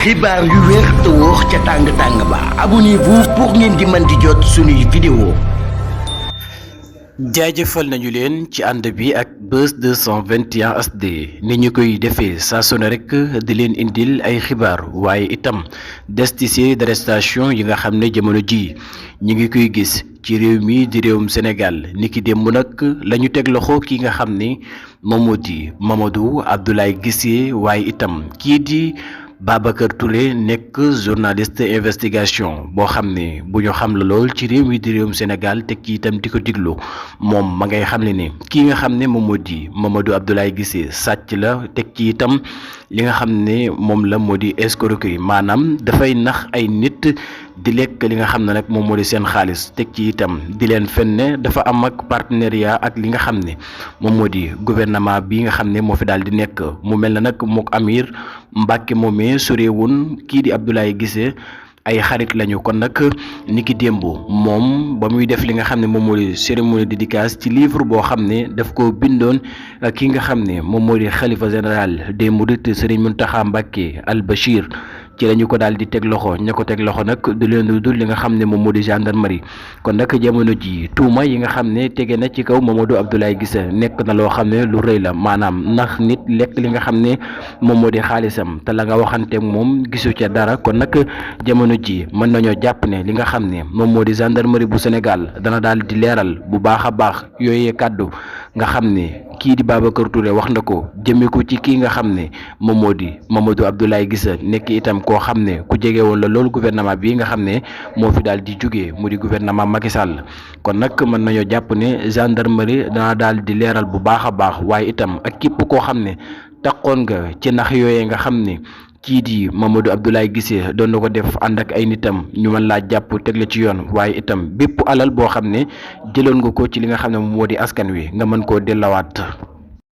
xibaar yu wér te wóor ca tàng ba abonnez-vous pour ngeen di mën di jot suñuy vidéo. jaajëfal nañu leen ci ànd bi ak Buzz 221 HD ni ñu koy defee saa su ne rek di leen indil ay xibaar waaye itam des ci série d'arrestation yi nga xam ne jamono ji ñu ngi koy gis ci réew mi di réewum Sénégal niki démb nag la ñu teg loxo ki nga xam ni moom moo di Mamadou Abdoulaye Guissé waaye itam kii di Babacar Touré nekk journaliste investigation boo xam ne bu ñu xam la lool ci réew mi di réewum Sénégal teg ci itam di ko diglu moom ma ngay xam ne kii nga xam ne moom moo di Mamadou Abdoulaye Guissé sàcc la teg ci itam li nga xam ne moom la moo di escroquerie maanaam dafay nax ay nit di lekk li nga xam ne nag moom moo di seen xaalis teg ci itam di leen fenne dafa am ak partenariat ak li nga xam ne moom moo di gouvernement bi nga xam ne moo fi daal di nekk mu mel na nag mook Amir Mbàkke moomee sorewun kii di Abdoulaye Guissé ay xarit lañu kon nag niki démb moom ba muy def li nga xam ne moom moo di cérémonie dédicace ci livre boo xam ne daf ko bindoon ki nga xam ne moom moo di xalifa général des mourides Serigne Mountakha Mbacké Al Bachir ci lañu ko daal di teg loxo ña ko teg loxo nag du leen dul li nga xam ne moom moo di gendarmerie kon nag jamono ji tuuma yi nga xam ne tege na ci kaw Mamadou Abdoulaye Guissé nekk na loo xam ne lu rëy la maanaam ndax nit lekk li nga xam ne moom moo di xaalisam te la nga waxanteeg moom gisu ca dara kon nag jamono ji mën nañoo jàpp ne li nga xam ne moom moo di gendarmerie bu Sénégal dana daal di leeral bu baax a baax yooyee kàddu nga xam ne kii di Babacar Touré wax na ko jëmee ko ci kii nga xam ne moom moo di Mamadou Abdoulaye Guissé nekk itam koo xam ne ku jege woon la loolu gouvernement bi nga xam ne moo fi daal di jógee mu di gouvernement Macky Sall kon nag mën nañoo jàpp ne gendarmerie dana daal di leeral bu baax a baax waaye itam ak képp koo xam ne taxoon nga ci nax yooyee nga xam ne kii di Mamadou Abdoulaye Guissé doon na ko def ànd ak ay nitam ñu mën laa jàpp teg la ci yoon waaye itam bépp alal boo xam ne jëloon nga ko ci li nga xam ne moom moo di askan wi nga mën koo dellawaat.